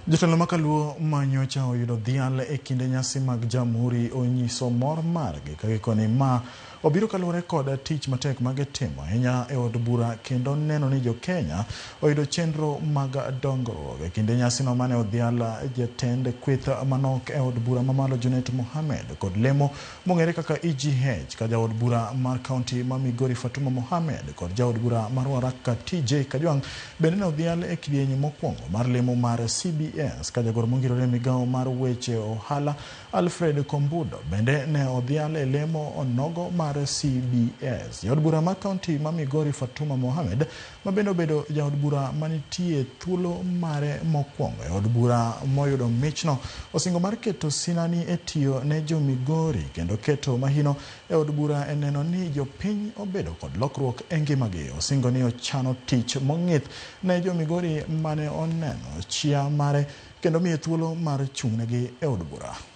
Jotelo ma kaluo ma nyocha oyudo dhial e kinde nyasi mag Jamhuri onyiso mor margi ka gikoni ma obiro kaluwore kod tich matek ma gitimo ahinya e od bura kendo neno ni jo-Kenya oyudo chenro mag dongruok. E kinde nyasino mane odhial jatend kweth manok e od bura mamalo Junet Mohamed kod lemo mong'ere kaka EGH ka jaod bura mar kaunti ma Migori Fatuma Mohamed kod jaod bura ma Ruaraka TJ Kajwang' bende ne odhial e kidieny mokwongo mar lemo mar CBS ka jagoro mongirore e migawo mar weche ohala Alfred Kombudo bende ne odhial e lemo onogo mar CBS. Jaod bura ma kaunti ma Migori Fatuma Mohamed ma bende obedo jaod bura manitie thuolo mare mokwongo e od bura moyudo michno osingo mar keto sinani e tiyo ne jo Migori kendo keto mahino e od bura e neno ni jopiny obedo kod lokruok e ngimagi. Osingo ni ochano tich mong'ith ne jo Migori mane oneno chia mare kendo miye thuolo mar chung'negi e od bura.